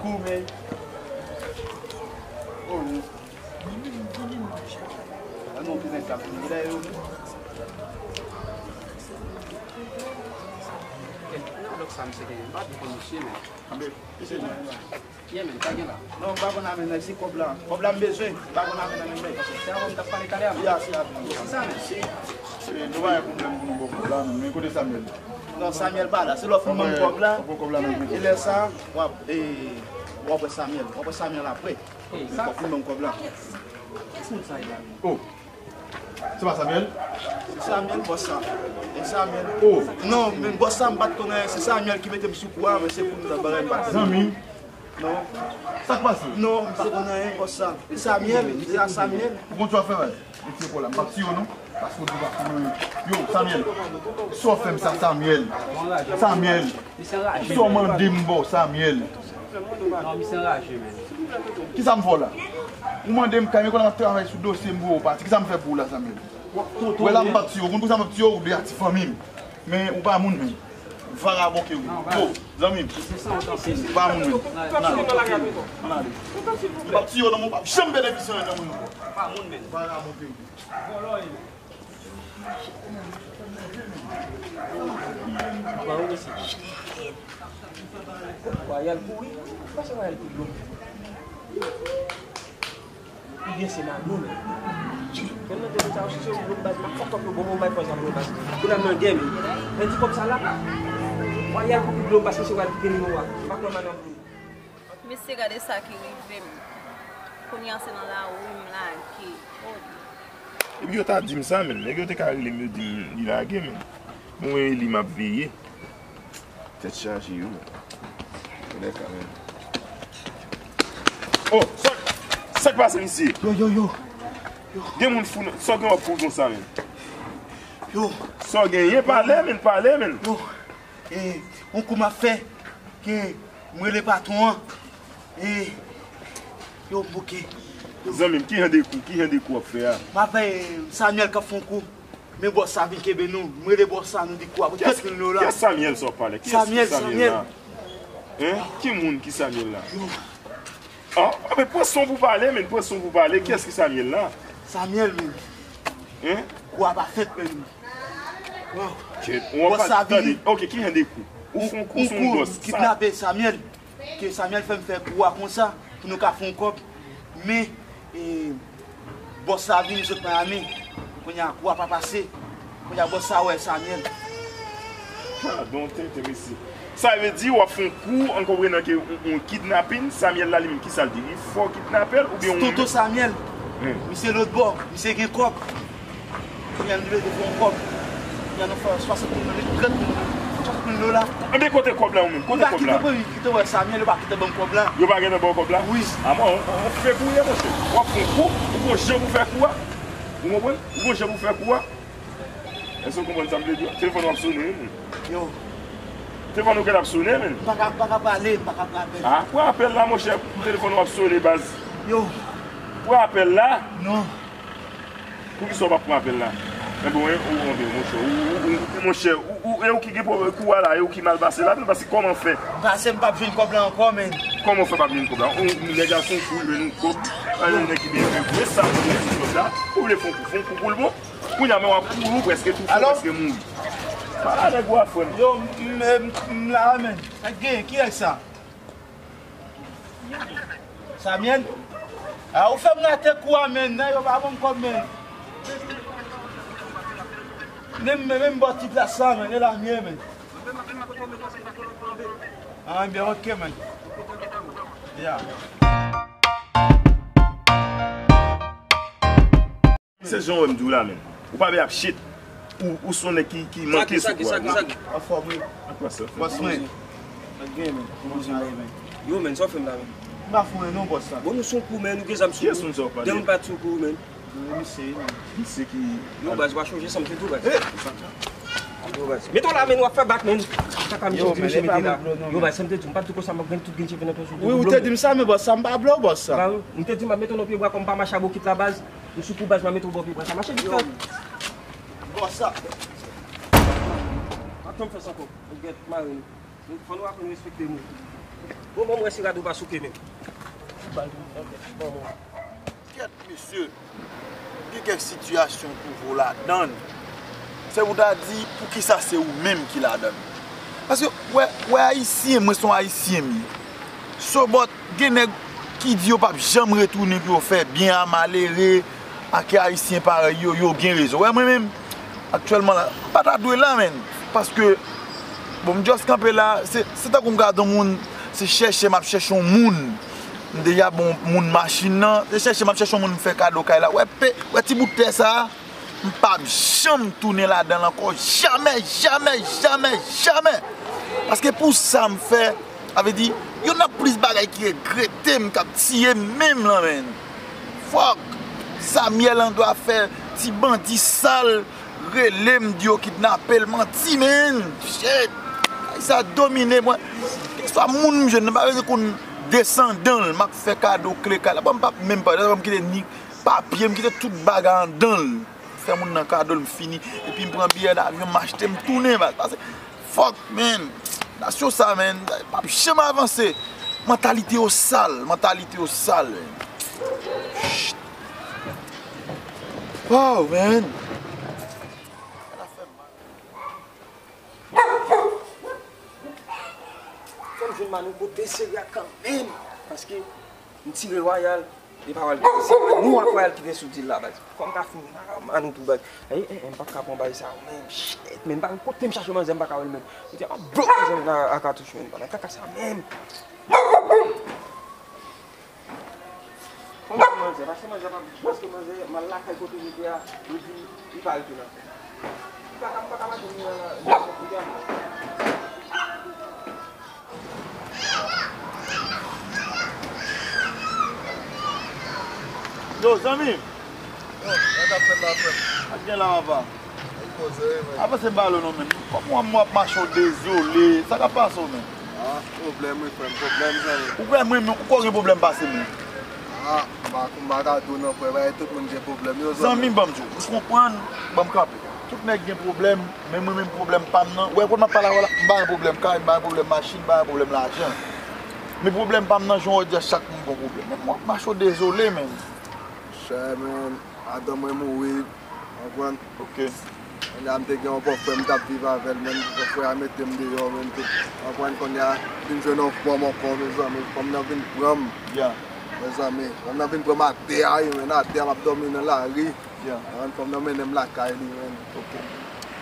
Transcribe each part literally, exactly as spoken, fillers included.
Koumen. Oh, non. Ah, non, ki nèg sa, pou mwen, yo. Nan blòk sa, misye gen, m pa byen konn misye, men. Anben, misye gen. Yeah, men, sa gen la. Non, m pa konn amenn nèg, se kòb la. Kòb la m bezwen, m pa konn amenn nan men nèg. Se avè w m t ap pale talè a, men. Ya, se avè w. Se sa, men. Si, si nou pa gen pwoblèm pou nou ba w kòb la, men kote Samuel? Non, Samuel pa la. Se lè w fin ban m kòb la. Ou pran kòb la nan men. E lè sa, w ap, e, w ap wè Samuel. W ap wè Samuel apre. Fòk ou ban m kòb la. Kiyès moun sa ye la? Oh. Se pa Samuel? Se Samuel, bòs sa. E Samuel. Oh. Non, men bòs sa, m pa t konn anyen. Se Samuel ki mete m sou kou a, men se pou m ta bagay m pa t. Zanmi m. Non. Sa k pase? Non, m pa t konn anyen, bòs sa. E Samuel, se a Samuel. Ou konn sa w ap fè, baz? Mete kò la, m p ap tiye w non. Paske w di w pa konn anyen. Yo, Samuel. Sa w fè m sa, Samuel? Samuel. Sa w mande m ba w, Samuel? Non, misye anraje, men. Kisa m fè w la? Ou mande m kay, men kounye a m ap travay sou dosye m pou w pati. Kisa m fè pou ou la, Samuel? Wè la, m p ap tiye w. Ou konn pou sa m ap tiye w? Ou deja ti fanmi m. Men ou pa moun, men. Vagabon ke ou ye. Yo, zanmi m. Ou pa moun, men. Ann ale. Ann ale. M p ap tiye w non, men ou p ap janm benefisye anyen nan moun ankò. Vagabon ke ou ye. Vòlò w ye. Ba ou mesye. Wa y al kouri. Pase wa y al kouri dlo. Oubyen se Malo menm. Mwen mande nou sa, si se yon dlo baz, m ap fè kòb yo bon, bon, bay fò zam yo baz. Pou n al nan gè, men. Mwen di kòb sa la. Wa y al kouri dlo, paske se wa y al kite nimewo a. M pa kwè Malo ap vini. Mesye, gade sa ki rive m. Kounye a se nan lari m lage. Oh, Dye. Epi yo ta di m sa, menn. Nèg yo te ka rele m, yo di m li lage, menn. Mwen, li m ap veye. Tèt chaje, yo. Kounye a, menn. Oh, sa, sa k pase, misye? Yo, yo, yo. Gen moun fou nan, sa w gen w ap kouri konsa, menn? Yo. Sa w genyen? Pale, menn, pale, menn. Yo. E, yon kou m ap fè, ke m rele patwon an. E, yo, m bouke. Yo. Zanmi m, ki jan de kou, ki jan de kou w ap fè a? M ap fè, e, Samuel k ap fè yon kou. Men bòs sa vin kenbe nou. M rele bòs sa, nou di kou a pou trant mil dola. Kiyès Samuel sa w ap pale? Kiyès ki Samuel la? Hein? Ki moun ki Samuel la? Yo. Ah, ah, men pran san w pou pale, men pran san w pou pale. Kiyès ki Samuel la? Samuel, men. Hein? Kou a pa fèt, men. Wow. Bòs sa vini. Ok, ki jan de kou? Ou fè yon kou sou yon bòs. Kidnape Samuel. Ke Samuel fè m fè kou a konsa, pou nou ka fè yon kòb. Men, e, bòs sa vini sot Miami. Kounye a, kou a pa pase. Kounye a, bòs sa wè Samuel. Gadon tenten, mesye. Sa vle di, w ap fè yon kou, an konprenan ke yon, yon kidnapin, Samuel la, li menm, kisa l di? Li fò kidnapè l, oubyen yon... Tonton Samuel, misye lòt bò, misye gen kòb. Kounye a nou dwe fè yon kòb. Kounye a nou fè swasant mil dola, trant mil dola. Enben, kote kòb la, ou menm? Kote kòb la? Kite wè Samuel, yo pa kite ban m kòb la. Yo pa gentan ba w kòb la? Wi. A mwen, on, on fè pou ye, monchè. W ap fè yon kou, ou gon jan pou fè kou a. Ou konprann? Ou gon jan pou fè kou a. Èske w konprann sa m vle di w? Telefòn w ap sone, wi, menn. Yo. Telefòn ou gentan ap sone, menn. M pa ka, m pa ka pale, m pa ka pran apèl. Ah, pran apèl la, monchè, telefòn w ap sone, baz. Yo. Pran apèl la. Non. Poukisa w p ap pran apèl la? Enben, ou, ou, ou, monchè, ou, ou, ou, monchè, ou, ou, e ou ki gen pwoblèm kou a la, e ou ki mal pase la, paske kòman fè? Pase m p ap jwenn kòb la ankò, menn. Kòman fè p ap jwenn kòb la? Ou, ou, nèg a fè yon kou, jwenn yon kòb. An, yon nèg ki byen vre, sa, pou jwenn kòb la. Ou vle fè yon kou, fè yon kou pou l bon. Kounye a, men w ap kouri, ou prèske toufe, ou prèske mouri. Pale avèk ou a, frè m. Yo, m, m, m la, menn. Sa k genyen? Kiyès sa? Samuel? A, ou fè m rate kou a, menn. Nèg yo pa ban m kòb, menn. Menm, menm, menm bò ti plas la, menn. E la m ye, menn. A, byen, ok, menn. Ya. Se jan w wè m di w la, menn. Ou pa vle ap shit. Ou, ou se yon nèg ki, ki manke sou kou a. Anfòm, wi. Anfòm, sa. Bòs mwen. Sa k gen, menn? Kòman sa ye, menn? Yo, menn, sa w fè m la, menn? M pa fè w anyen non, bòs la. Bon, nou sou kou, menn, nou gen zam sou kou. Kiyès moun sa w ap pale? Demen pa t sou kou, menn. Misye, misye ki... Yo, baz, w a chonje sa m te di w, baz. Yo, baz. Mete w la, menn, w ap fè bak, menn. Kaka misye di misye mete la. Yo, baz, sa m te di w, m pa t di w konsa, m ap gen tout gen cheve nan tèt ou. Wi, ou te di m sa, men bòs sa, m pa vle w, bòs sa. Ba wi, m te di w, m ap mete w nan pye bwa kòm pa mache a bokit la, baz. M sou kou, baz, m ap mete w bò pye bwa sa. Mache vit fè. Bòs sa. Pa tann fè sa ankò. Ou gèt mare nou. Fò nou aprann respekte moun. Bon, bon, mwen si rad ou pa souke menm. Kèt, mesye, gen kèk sitiyasyon twouve w ladan l. Se pou ta di, poukisa se ou menm ki ladan l? Paske, wè, wè, Ayisyen, mwen se yon Ayisyen m ye. Sobòt, gen nèg ki di yo p ap janm retounen pou yo fè byen a malere, ak Ayisyen parèy yo, yo gen rezon. Wè, mwen menm, aktyèlman la, m pa ta dwe la, menn. Paske, bon, m just kanpe la, se, se tankou m gade yon moun, se chèche m ap chèche yon moun. M deja bon moun machin nan, se chèche m ap chèche yon moun m fè kado kay la. Wè, pe, wè ti bout tè sa a, m p ap janm tounen ladan l ankò. Jamè, jamè, jamè, jamè. Paske pou sa m fè, sa vle di, yo nan plis bagay ki regrete m, k ap tiye m menm lan, menn. Fòk Samyèl Andwa fè ti bandi sal rele m, di yo kidnape l, manti, menn. Shit. Ay, sa domine mwen. Keswa moun m jwenn nan, pa bezwen konn desandan l, m ap fè kado kle kay la. Bon, m p ap menm pa, m kite ni papye, m kite tout bagay anndan l. Fè moun nan kado l, m fini. Epi m pran biyè davyon, m achte, m tounen, baz. Pase, fuck, man. Nasyon sa, man, p ap janm avanse. Mantalite yo sal, mantalite yo sal, man. Shit. Wow, man. Fò m jwenn Manou kote seri a kanmenm. Paske m tire Wayal, e pa Wayal ki te, se Manou ak Wayal ki te sou dil la, baz. Fò m ka fini Manou tou, baz. Ey, ey, ey, m p ap ka pran bagay sa yo menm. Shit, men m pa konn kote m chache manzè, m pa ka wè l menm. Kote a blok manzè a, a katouch, menm. Pa nan kaka sa menm. Kòman manzè? Paske manzè pa, paske manzè, m al lakay kote li te a, li di li pa rete nan fè. Li pa ka, m pa ka mache vini nan, nan, nan, nan. Yo, zanmi m. Yo, sa k ap fèt la, frè m? Sa k gen la, papa? Ann koze, wi, men. Avanse m pale w non, men. Kòman w ap mache w dezole? Sa k ap pase w, men? Ah, pwoblèm, wi, frè m, pwoblèm, zanmi. Ou kwè mwen, men, ou kwè w gen pwoblèm pase m, men? Ah, m pa, m pa ka di w non, frè, bagay tout moun gen pwoblèm yo, zanmi. Zanmi, ban m di w, m konprann, ban m kanpe. Tout nèg gen pwoblèm, men mwen menm pwoblèm pa m nan. Ou wè kote m ap pale avè w la, m pa gen pwoblèm kay, m pa gen pwoblèm machin, m pa gen pwoblèm lajan. Men pwoblèm pa m nan, jan w di a, chak moun gon pwoblèm. Men mwen ap mache w dezole, men. Chè, men, madanm mwen mouri, konprann? Ok. Kounye a m te gen yon bòfrè m t ap viv avè l, men bòfrè a mete m deyò, men tout. Konprann, kounye a vin jwenn yon fanm ankò, mezanmi, fanm nan vin pran m. Ya. Mezanmi, fanm nan vin pran m atè a, wi, men atè a m ap dòmi nan lari. Ya. Konprann, fanm nan mennen m lakay li, men. Ok.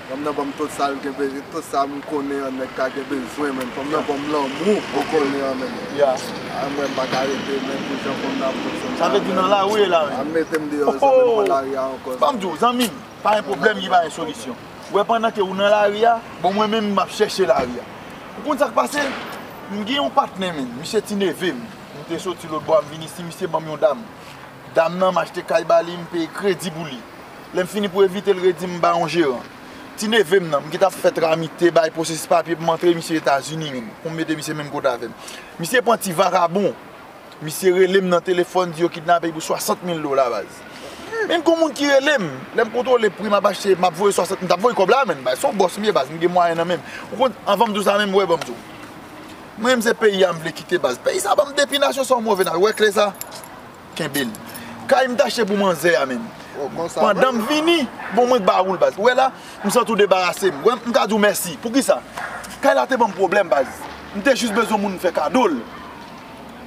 Fanm nan ban m tout sa l gen bezwen, tout sa m konnen an nèg ka gen bezwen, men. Fanm nan ban m lanmou ou konnen an, men. Ya. A, mwen, m pa ka rete, men, pou jan fanm nan ap fonksyone. Sa vle di nan lari la, men. Ap mete m deyò, zanmi, m pran lari a ankò. Ban m di w, zanmi m, pa gen pwoblèm ki pa gen solisyon. Ou wè, pandan ke ou nan lari a, bon, mwen menm, m ap chèche lari a. Ou konn sa k pase? M gen yon patnè, men, misye ti neve m. M te soti lòt bò a, m vin isi, misye ban m yon dam. Dam nan, m achte kay ba li, m peye kredi pou li. Lè m fini pou evite l redi m, m ba yon jeran. Ti neve m nan, m gentan ap fè tramite, bay pwosesis papye pou m antre misye Etazini menm. Pou m mete misye menm kote avè m. Misye pran ti vakabon. Misye rele m nan telefòn, di yo kidnape l pou swasant mil dola, baz. Men gon moun ki rele m. Lè m kontwole pri m ap achte, m ap voye swasant, m t ap voye kòb la, men, baz. Se yon bòs m ye, baz. M gen mwayen nan men m. Ou konn, anvan m di w sa menm, wè, ban m di w. Mwen menm se peyi a m vle kite, baz. Peyi sa ban m depi nasyon sa yon move nasyon. Wè kle sa? Kenbe l. Kay m t achte pou manzè a menm. Oh, konsa menm? Pandan m vini, bon, mwen k ba ou l, baz. Ou wè la, m santi w debarase m. Wè, m ka di w mèsi. Poukisa? Kay la te ban m pwoblèm, baz. M te jis bezwen moun m fè kado l.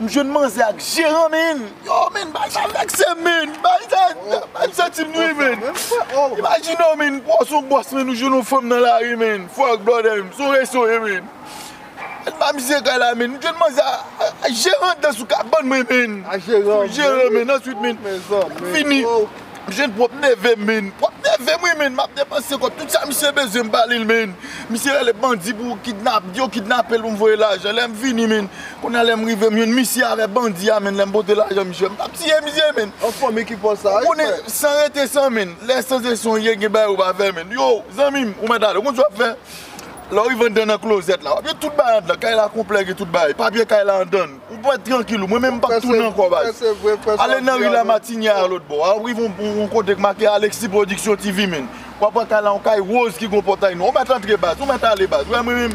M jwenn manzè ak jeran, menn. Yo, menn, bagay sa vèkse m, menn. Bagay sa, bagay sa ti m nwi, menn. Imajine w, menn, ou se yon bòs, menn, ou jwenn yon fanm nan lari, menn. Fuck, brother, m se yon reso ye, menn. Ann ba misye kay la, menn. M jwenn manzè a, a, a jeran anndan sou kabann mwen, menn. A jeran, jeran, menn. Answit, menn, fini. M jwenn pwòp neve m, menn. Pwòp neve m, wi, menn. M ap depanse kòb. Tout sa misye bezwen, m ba li l, menn. Misye rele bandi pou kidnap, di yo kidnape l pou m voye lajan. Lè m vini, menn. Kounye a, lè m rive, m jwenn misye avè bandi a, menn. Lè m pote lajan misye, m t ap tiye misye, menn. An fanmi ki fè sa, wi, frè. Ou konnen, san rete san, menn. Lè san se son ye, gen bagay ou pa fè, menn. Yo, zanmi m, ou mèt ale. Ou konn sa w ap fè? Lè w rive anndan nan klozèt la, w ap jwenn tout bagay anndan. Kay la konplè, gen tout bagay. Papye kay la anndan. Ou pran trankil ou. Mwen menm m p ap tounen ankò, baz. Ale nan ri Lamatinyè a lòt bò. W ap rive yon, yon, yon kote k make Alexis Production T V, menn. W ap wè kay la, yon kay woz ki gon pòtay nwa. Ou mèt antre, baz. Ou mèt ale, baz. Ou wè mwen menm,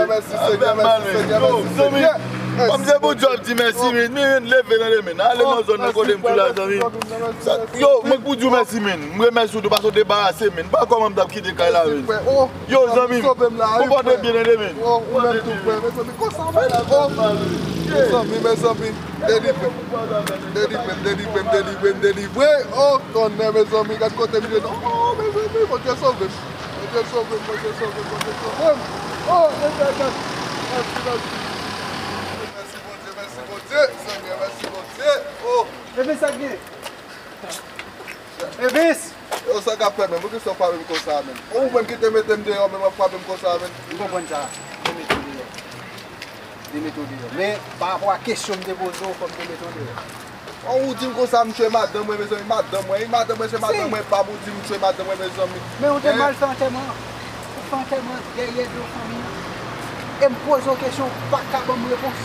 Senyè, mèsi, Senyè, mèsi, Senyè, mèsi, Senyè. Kòm se pou Dye w ap di mèsi, men, men, men, leve nan demen. Ale nan zòn nan kote m tou la, zanmi. Yo, mwen pou di w mèsi, men. M remèsye w tou paske w debarase, men. Pa kòman m t ap kite kay la, men. Yo, zanmi, konpòte w byen nan demen. Oh, ou menm tou, frè. Mezanmi, konsa, mezanmi. Oh, mezanmi, mezanmi. Delivre m. Delivre m, delivre m, delivre m, delivre. Oh, tonnè, mezanmi, gad kote m ye non. Oh, mezanmi, Bondye sove m. Bondye sove m, Bondye sove m, Bondye sove m. Oh, mezanmi, mèsi, mèsi. Mèsi, Bondye, mèsi, Bondye. Senyè, mèsi, Bondye. Oh. Epi sa k gen? Evis! Yo, sa k ap fèt menm? Poukisa w frape m konsa menm? Ou menm ki te mete m deyò menm w ap frape m konsa menm? M konprann sa. Te mete w deyò. Te mete w deyò. Men, pa rapò a kesyon m te poze w, fò m te mete w deyò. An, ou di m konsa m tchwe madanm mwen, mezanmi, madanm mwen, e madanm mwen se madanm mwen, pa pou di m tchwe madanm mwen, mezanmi. Men ou te mal fè antèman an. Ou fè antèman dèyè do fanmi an. E m poze w kesyon, ou pa ka ban m repons.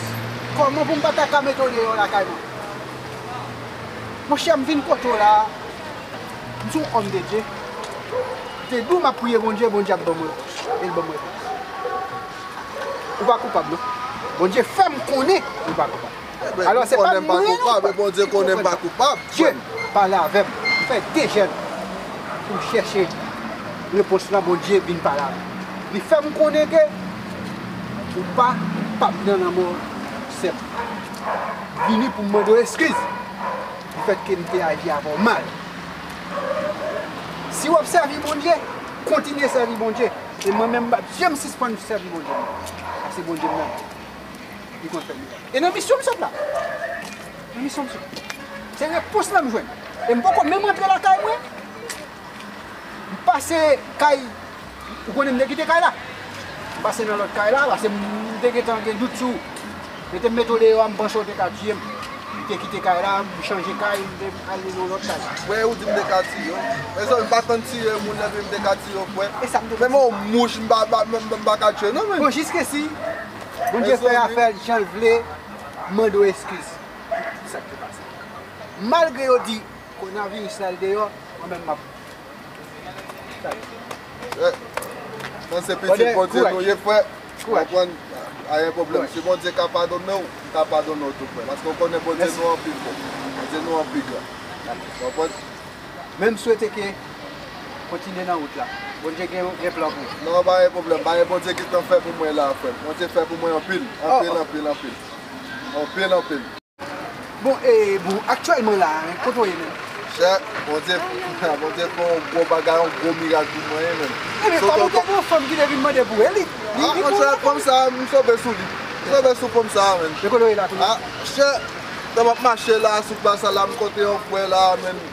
Kòman pou m pa ta ka mete w deyò lakay mwen? Monchè, m vin kote w la a, m se yon òm de Dye. M te di w m ap priye Bondye, Bondye ap ban m repons. E l ban m repons. Ou pa koupab, non. Bondye fè m konnen ou pa koupab. Alò, se pa mwen ou pa koupab. Bondye konnen m pa koupab. Dye pale avè m. M fè de jèn pou m chèche repons lan, Bondye vin pale avè m. Li fè m konnen ke ou pa koupab nan lanmò sè m. Vini pou m mande w eskiz. Difèt ke m te aji avè w mal. Si w ap sèvi Bondye, kontinye sèvi Bondye. E mwen menm, m p ap janm sispann sèvi Bondye m nan. Paske Bondye m nan, li konn fè mirak. E nan misyon m sot la. Nan misyon m sot. Se repons lan m jwenn. E m poko menm rantre lakay mwen. M pase kay, ou konnen m te kite kay la. M pase nan lòt kay la, paske m te gentan gen dout sou ou. Yo te mete w deyò a, m panse w te ka tiye m. M te kite kay la, m chanje kay, m te ale nan lòt kay. Frè, ou di m te ka tiye w. Mezanmi, m pa konn tiye moun nan, men m te ka tiye w, frè. E sa m te... Menm yon mouch, m pa, pa, m, m, m pa ka tiye, non, men. Bon, jiskesi, Bondye fè afè l jan l vle, m mande w eskiz. Sa k te pase. Malgre yo di kowonaviris la al deyò, mwen menm m ap... Eh, nou se pitit Bondye nou ye, frè. Konprann? Pa gen pwoblèm. Si Bondye ka padone w, m ka padone w tou, frè. Paske w konnen Bondye nou anpil bon. Bondye nou anpil gran. Konprann? Men m swete ke kontinye nan wout la. Bondye gen, gen plan pou ou. Non, pa gen pwoblèm. Pa gen, Bondye gentan fè pou mwen la, frè. Bondye fè pou mwen anpil, anpil, anpil, anpil. Anpil, anpil. Bon, e, bon, aktyèlman la, kote w ye menm? Chè, Bondye, Bondye fè yon gwo bagay, yon gwo mirak pou mwen, menm. Ebyen, kòm ou te gen yon fanm ki te vin mande pou ou, e li, li, li pou ou. Monchè, fanm sa, m sove sou li. M sove sou fanm sa, menm. E kote w ye la, kounye a? A, chè, tan m ap mache la, sou plas la, m kontre yon frè la, menm.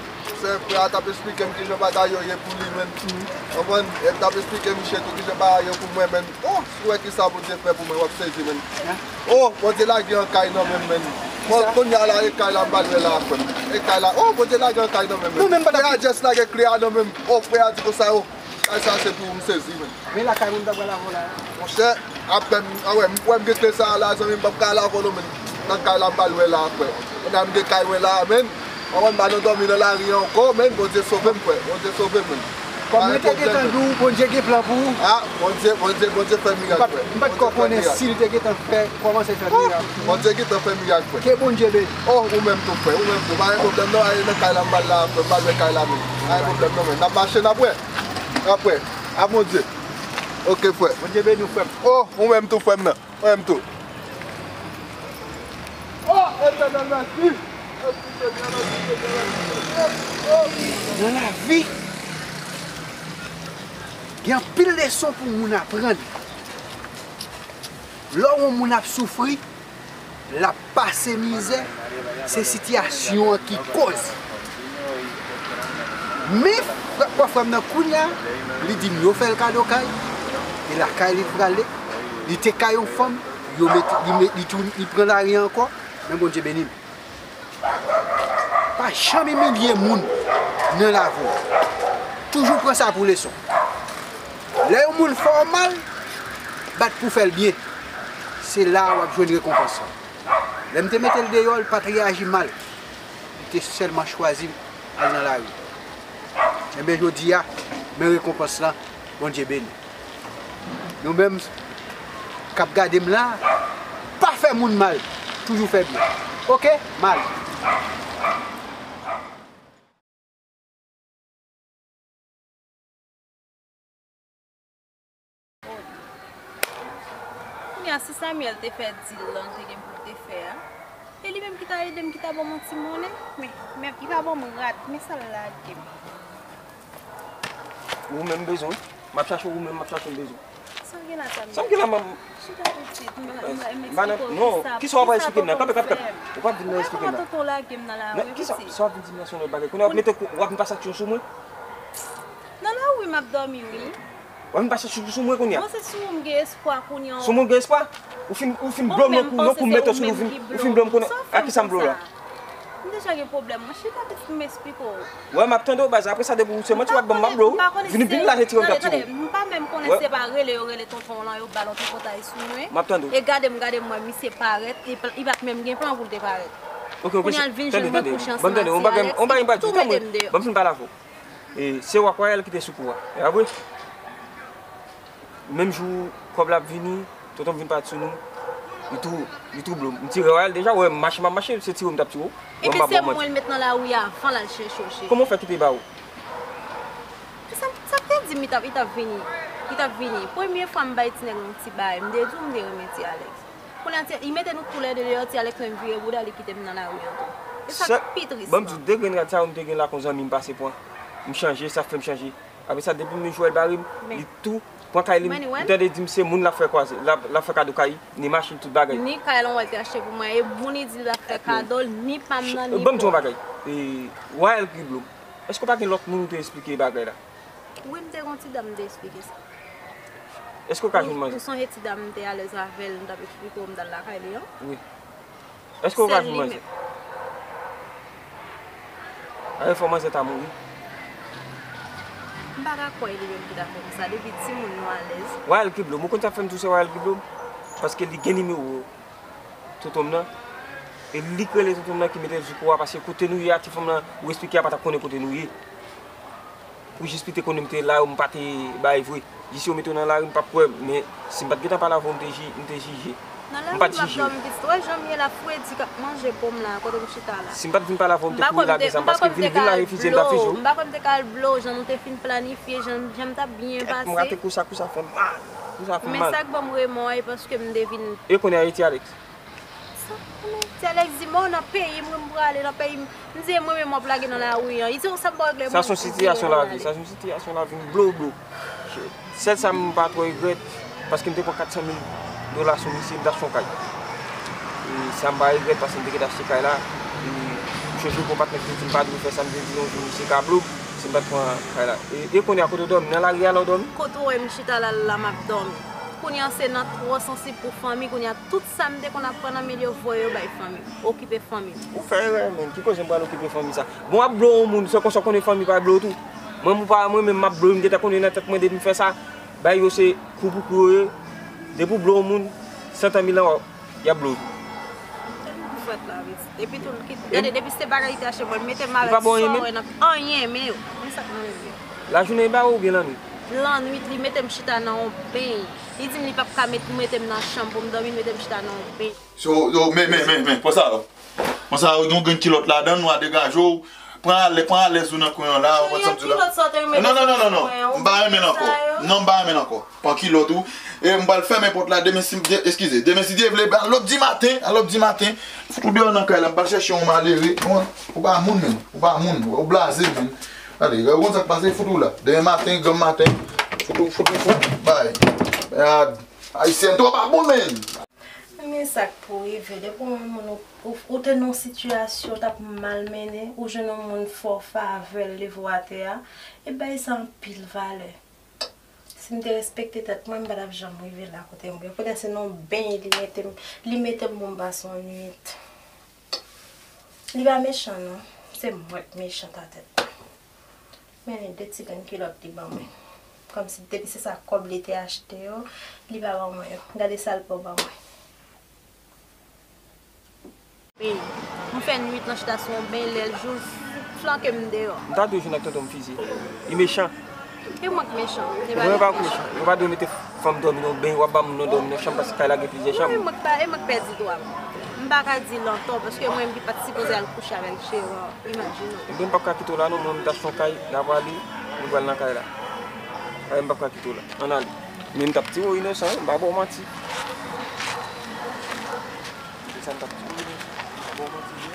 Se frè a t ap esplike m kijan bagay yo ye pou li, menm. Konprann? E l t ap esplike misye tou kijan bagay yo pou mwen, menm. Oh, si w wè kisa Bondye fè pou mwen, w ap sezi, menm. Oh, Bondye lage yon kay nan men m, menm. Bon, kounye a la, e kay la m pral lwe la, frè m. E kay la, oh, Bondye lage yon kay nan men m, menm. Frè a just lage kle a nan men m. Oh, frè a di konsa, oh, kay sa se pou ou, m sezi, menm. Men lakay mwen m ta pral avè w la. Monchè, apre m, a wè, m, wè m gen kle sa a la, zanmi, m p ap ka al avè w non, menm. Nan kay la m pral lwe la, frè. Kounye a m gen kay mwen la, menm. Mwen pa nan dòmi nan lari ankò, men Bondye sove m, frè. Bondye sove m, men. Kòm mwen te gentan di w, Bondye gen plan pou ou. A, Bondye, Bondye, Bondye fè mirak, frè. M pa t ko konnen si l te gentan fè, kòmanse fè mirak pou ou. Bondye gentan fè mirak, frè. Ke Bondye beni. Oh, ou menm tou, frè, ou menm tou. Pa gen pwoblèm non, ale nan kay la m pral la, frè, m pral lwe kay la menm. Pa gen pwoblèm non, men. N ap mache, n ap wè. Apre, a Bondye. Oke, frè. Bondye beni w, frè m. Oh, ou menm tou, frè m nan. Ou menm tou. Oh, Etènèl, mèsi. Mèsi, Senyè, mèsi, Senyè, mèsi, Senyè. Oh. Nan lavi, gen anpil leson pou moun aprann. Lè yon moun ap soufri, l ap pase mizè, se sitiyasyon an ki koz. Men, frè, frè m nan kounye a, li di m yo fè l kado kay, e lakay li prale, li te kay yon fanm, yo mete, li, met, li, tourn, li pran lari ankò, men Bondye beni l. Pa janm imilye moun nan lavi w. Toujou pran sa pou leson. Lè yon moun fè w mal, bat pou w fè l byen. Se la a w ap jwenn rekonpans lan. Lè m te mete l deyò, l pa t reyaji mal. Li te sèlman chwazi al nan lari. Enben, jodi a, men rekonpans lan, Bondye beni. Nou menm k ap gade m la, pa fè moun mal, toujou fè byen. Oke? Mal. Kounye a, si Samuel te fè dil lan te gen pou l te fè a, e li menm ki ta ede m, ki ta ban m yon ti monnen, men, men li pa ban m rat, men sa l lage m. Ou menm bezwen, m ap chache ou menm, m ap chache m bezwen. Sa w gen la, Samuel? Sa m gen la, manm? Chita pitit, m, m, m, m eksplike w non, kisa, kisa w ap eksplike m nan? Kanpe, kanpe, kanpe. Ou p ap vin nan eksplike m nan. Kòman tonton lage m nan lari, pitit? Kisa, kisa w ap vin di m nan, se yon lòt bagay? Kounye a w ap mete kou, w ap vin pase aksyon sou mwen? Nan lari m ap dòmi, wi. W ap vin pase aksyon sou mwen kounye a? Bon, se sou ou m gen espwa kounye a. Sou mwen w gen espwa? Ou fin, ou fin blo m nan kou, nan kou m mete w sou li, ou fin, ou fin blo m kounye a. A kisa m blo w la? M deja gen pwoblèm mwen. Chita pitit m eksplike w. Wè, m ap tande w, baz. Apre sa, depi w se manti w ap ban m, m ap blo w. Vin, vin la, retire m t ap tire w. M pa menm konnen se pa rele yo rele tonton w lan, yo ba l yon tripotay sou mwen. M ap tande w. E gade m, gade m wè misye parèt, li pa t menm gen plan pou l te parèt. Kounye a l vin jwenn mwen kouche ansanm ak ti Alex, li tou mete m deyò. Ban m fin pale avè w. E se w ak Wayal ki te sou kou a. E apre? Menm jou kòb la ap vini, tonton m vin parèt sou nou, li tou, li tou blo m. M tire Wayal deja, wè, mache m ap mache, se tire w m t ap tire w. Epi se mwen l met nan lari a avan l al chèche w, cheri. Kòman w fè kite l ba ou? Sa, sa te di m li t ap, li t ap vini. Li t ap vini. Premye fwa m bay ti nèg yon ti bagay, m te di w m te renmen ti Alex. Kounye a, ti, li mete nou toulède deyò, ti Alex menm vire bouda, li kite m nan lari an tou. E sa k pi tris lan. Ban m di w, de grenn rad sa yo m te gen la kon zanmi m pase pran. M chanje, sa fè m chanje. Apre sa, depi m jwenn Joel bare m, li tou pran kay li, m tande di m se moun l ap fè kwaze, l ap, l ap fè kado kay, ni machin, tout bagay. Ni kay lan wè l te achte pou mwen, e moun li di l ap fè kado l, ni pa m nan, ni pa w. Ban m di w yon bagay, e, Wayal ki blo m. Èske w pa gen lòt moun ou te eksplike bagay la? Wi, m te gen yon ti dam m te eksplike sa. Èske w ka jwenn manzè? Ou sonje ti dam m te alèz avè l, m t ap eksplike w, m t al lakay li an? Wi. Èske w ka jwenn manzè? Sèl li menm. Ay, fò manzè ta mouri. M pa ka kwè e li menm ki ta fè m sa, depi timoun nou alèz. Wayal ki blo m, ou konn sa fè m di w se Wayal ki blo m? Paske li gen nimewo tonton m nan. E li k rele tonton m nan ki mete l sou kou a, paske kote nou ye a, ti fanm nan, ou eksplike a pa t ap konnen kote nou ye. Pou jis li te konnen m te la, m pa te bay vre. Jis yo mete w nan lari, m p ap kwè, men si m pa t gentan pale avè w, m te ji-, m te jije. M pa t jije w. Nan lari m ap dòmi pitit, wè jan m ye la, fredi k ap manje po m la, kote m chita la. Si m pa t vin pale avè w, m te kouri lage zam, paske vin, vin la refize, m t ap fize w. M pa kwè m te ka al blo w, jan nou te fin planifye, jan, jan m t ap byen pase. M rate kou sa, kou sa fè m mal. Kou sa fè m mal. Men sa k ban m remò a, e paske m te vin. E kounye a, e ti Alex? Sa, men, ti Alex di m, o, nan peyi m, wi, m prale nan peyi m. M di, e mwen menm w ap lage nan lari an. Li di, o, sa m pa regle, mwen, sa se yon sitiyasyon lavi, sa se yon sitiyasyon lavi, m blo, blo. Sèl sa m pa twò regrèt, paske m te pran kat san mil dola sou misye, m t achte yon kay. E sa m pa regrèt, paske m te gentan achte kay la. E m chonje yon patnè ki te di m pa dwe fè sa, m te di yon jou misye ka blo m, si m pa t pran kay la. E, e kounye a, kote w dòmi? Nan lari a la w dòmi? Kote w wè m chita la, la m ap dòmi. Kounye a, se nan twò sansib pou fanmi, kounye a, tout sa m te konn aprann anmèl yo, voye yo bay fanmi m. Okipe fanmi m. Ou fè erè, menn. Ki koze m pral okipe fanmi sa? Bon, w ap blo yon moun, se konsa w konnen fanmi pa blo w tou. Mwen, m pa, mwen menm, m ap blo, m gentan konnen nan tèt mwen, depi m fè sa, bay yo se kou pou kou yo ye. Depi w blo yon moun, sentan mil an, y ap blo w tou. Tèlman fwèt la, pitit. Epi tou, gade, depi se bagay li te achte mwen, mete m avèk sa w wè nan anyen men yo. Men sa k nan men yo. Lajounen li ba ou oubyen lannwit? Lannwit, li mete m chita nan yon beny. Li di m li p ap ka met, mete m nan chanm pou m dòmi, li mete m chita nan yon beny. So, yo, men, men, men, men, pran sa yo. Pran sa yo, gen yon grenn kilòt ladan l, nwa, degaje w. Pran alè, pran alèz ou nan kwen an la, ou konn sa m di w la. Kilòt sa w te mete sou mwen an, ou konn sa yo. Non, m pa renmen l ankò. Non, m pa renmen l ankò. Pran kilòt ou. E m pral fèmen pòt la demen si, de-, eskize, demen si Dye vle, a lòd di maten, a lòd di maten. Fout ou deyò nan kay la, m pral chèche yon malere. Ou, ou pa moun menm, ou pa moun, ou blaze menm. Gade, ou konn sa k pase, fout ou la. Demen maten, granm maten, fout ou, fout ou, fout, bay. Mèd. Ayisyen twò pa bon menm. Men sa k pou rive, depi w wè yon moun ou, ou, ou te nan yon sitiyasyon w t ap mal mennen, ou jwenn yon moun fè w favè l leve w atè a, e bay sa anpil valè. Si m te respekte tèt mwen, m pa t ap janm rive la kote m ye. Kounye a se nan yon beny li mete m, li mete m pou m pase yon nuit. Li pa mechan non, se mwen k mechan ta tèt mwen. Men de ti grenn kilòt li ban mwen. Kòmsi depi se sa kòb li te achte yo, li pa ban mwen yo. Gade sa l pran ban mwen. Wi, m fè nwit lan chita sou yon beny, lè l jou, flanke m deyò. M ta dwe jwenn ak tonton m fiziye. Li mechan. E mwen k mechan. E mwen pa k mechan. Mwen pa dwe mete fanm dòmi nan yon beny, w ap ba moun nan dòmi nan chanm, paske kay la gen plizyè chanm. Wi, mwen k pa, e mwen k pèdi dwa m. M pa ka di l antò, paske mwen menm ki pa t sipoze al kouche avèk Jeran. Imajine w. Ebyen, m p ap ka kite w la non, mwen menm m t achte yon kay, n a prale, nou pral nan kay la. Ebyen, m p ap ka kite w la. Ann ale. Men m t ap di w inosan wi, m pa ba w manti. Se sa m t ap di w inosan, m pa ba w manti vre.